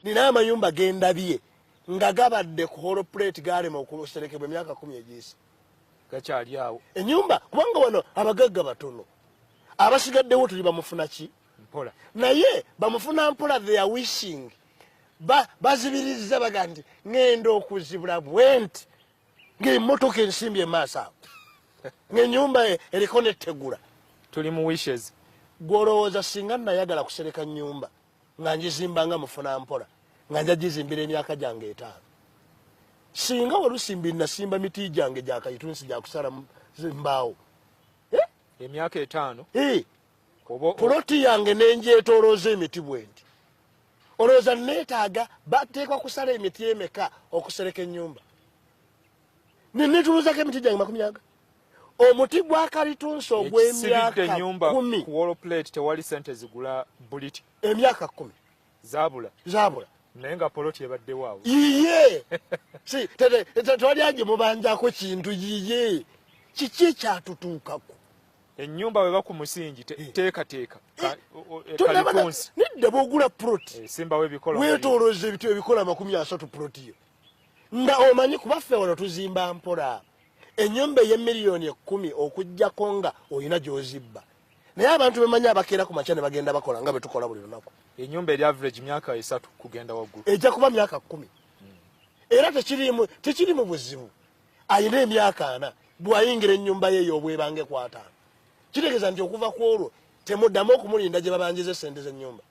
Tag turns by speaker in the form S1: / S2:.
S1: Nina amayumba gendabye nga gabadde ku hollow plate, galema okuserekebwa emyaka 10 egiyise.
S2: Gakyali awo.
S1: Enyumba, kubanga wano abagagga batono, abasigaddewo tuli bamufuna ki?
S2: Mpola.
S1: Naye bamufuna mpola, they are wishing, bazibiriza baga nti ŋŋenda okuzibula bwenti ng'emmotoka ensimbi emaaso awo, ng'ennyumba eriko nettegula.
S2: Tuli mu wishes.
S1: Gwolowooza singa nayagala kusereka nnyumba nga njizimba nga mufuna mpola, nga nja gizimbira emyaka gyange 50, singa walusimbi nasimba miti gyange gyakaitunsi gyakusala mbaawo?
S2: Emyaka 50.
S1: Puloti yange nenjetolooza emiti bwenti, olowooza neetaaga bateekwa kusala emiti emeka okusereka ennyumba? Nenetuluzako emiti gyange makumi aga, omuti gwa kalitunsi ogw'emyaka 10.
S2: Ku wall plate tewali sente zigula buliti.
S1: Emyaka 10.
S2: Zabula.
S1: Zabula.
S2: Naye nga poloti ebaddewo awo.
S1: Yiye, si tewali agimubanjako kintu. Yiye, kiki ekyatutuukako?
S2: Ennyumba bwe baku musingi, teekateeka kalitunsi.
S1: Nedda, bwogula ploti,
S2: simbawo ebikolo.
S1: Weetolooza ebiti ebikola 30 ploti yo, nga omanyi kubaffe wano tuzimba mpola. Ennyumba ey'emiliyoni 10, okugjako nga olina gy'ozibba, naye abantu bemanyi abakeera ku makya ne bagenda bakola nga bwe tukola buli lunaku.
S2: Ennyumba eri average myaka 3 kugenda waggulu.
S1: Ejja kuba myaka 10, era tekirimu tekiri mu buzibu. Ayina emyaka 40 bw'ayingira ennyumba ye ey'obwebange ku 50, kitegeeza nti okuva ku olwo temuddamu okumulinda gye babanjiza esente z'ennyumba.